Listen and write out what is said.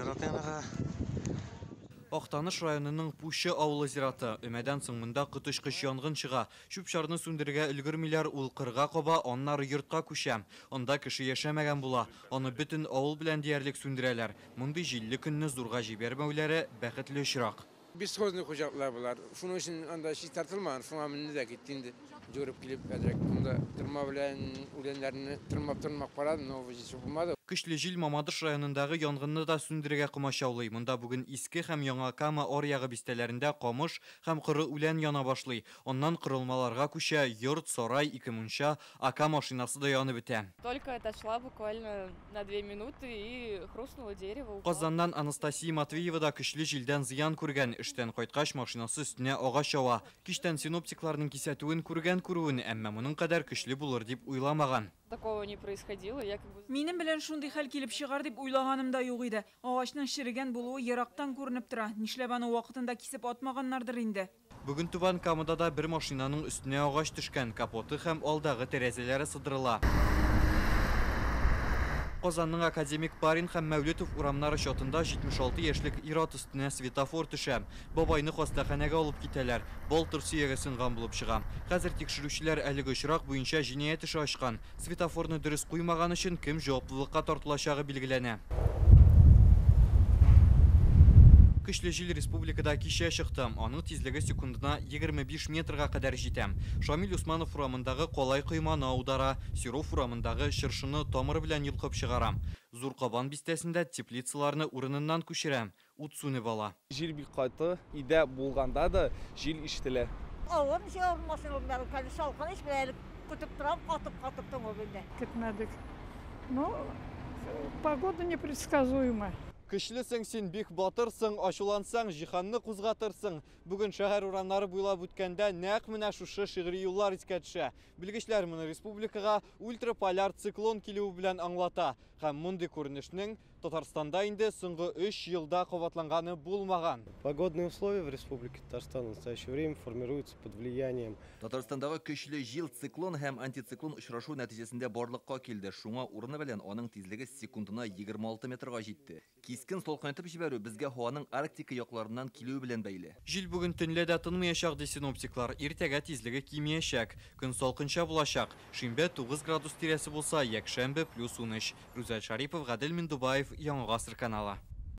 Зират янына. Актаныш районының Пучы авылы зираты. Өмәдән соң монда коточкыч янгын чыга. Чүп-чарны сүндерергә өлгермиләр, ул кырга каба, аннары йортка күчә. Анда кеше яшәмәгән була. Аны бөтен авыл белән диярлек сүндерәләр. Мондый җилле көнне зурга җибәрмәүләре бәхетле очрак. Бесхозный хуҗалыклар болар. Шуның өчен анда чистартылмаган, шуңа менде дә китте инде. Йөгереп килеп, әзрәк монда тырма белән үләннәрне тырмап-тырмап карадым, но ничего булмады. Көчле җил Мамадыш районындагы янгынны да сүндерергә комачаулый. Монда бүген Иске һәм Яңа Кама аръягы бистәләрендә камыш һәм коры үлән яна башлый. Аннан корылмаларга күчә, йорт, сарай, ике мунча, АК машинасы да янып бетә. Только отошла буквально на 2 минуты и хрустнуло дерево. Упало. Казаннан Анастасия Матвеева да көчле җилдән зыян күргән. Эштән кайткач машинасы өстенә агач ава. Кичтән синоптикларның кисәтүен күргән күрүен, әмма моның кадәр көчле булыр дип уйламаган. Такого не происходило. Я как бы Минем белән шундый хәл килеп чыгар дип уйлаганым да юк иде. Агачның черегән булуы ерактан күренеп тора. Нишләп аны вакытында кисеп атмаганнардыр инде. Бүген Түбән Камада да бер машинаның өстенә агач төшкән, капоты һәм алдагы тәрәзәләре сыдырыла. Казанның Академик Парин һәм Мәүлетов урамнары чатында 76 яшьлек ир-ат өстенә светофор төшә. Бабайны хастаханәгә алып китәләр. Балтыр сөяге сынган булып чыга. Хәзер тикшерүчеләр әлеге очрак буенча җинаять эше ачкан. Светофорны дөрес куймаган өчен кем җаваплылыкка тартылачагы билгеләнә. Көчле җил республикада кичә чыкты. Аның тизлеге секундына 25 метрга кадәр җитә. Шамил Усманов урамындагы калай койманы аудара, Серов урамындагы чыршыны тамыры белән йолкып чыгара. Зур Кабан бистәсендә теплицаларны урыныннан күчерә. Ут сүнеп ала. Җил бик каты, өйдә булганда да җил ишетелә. Авыр ничек авырмасын ул, менә салкын ич, менә әле көтеп торам, катып-катып тоңып инде. Көтмәдек. Но погода непредсказуема. Көчлесең син, бик батырсың, ачулансаң, җиһанны кузгатырсың. Бүген шәһәр урамнары буйлап үткәндә нәкъ менә шушы шигъри юллар искә төшә. Белгечләр моны республикага ультраполяр циклон килүе белән аңлата. Һәм мондый күренешнең Татарстанда инде соңгы 3 елда кабатланганы булмаган. Погодные условия в Республике Татарстан в настоящее время формируются под влиянием Татарстандагы көчле җил циклон һәм антициклон очрашу нәтиҗәсендә барлыкка килде. Шуңа урыны белән аның тизлеге секундына 26 метрга җитте. Кискен салкынайтып җибәрү безгә һаваның Арктика якларыннан килүе белән бәйле. Җил бүген төнлә дә тынмаячак, ди синоптиклар. Иртәгә тизлеге кимиячәк. Көн салкынча булачак. Шимбә 9 градус тирәсе булса, якшәмбе плюс 13. Рүзәл Шарипов, Гадел Миндубаев, Яңа Гасыр каналы.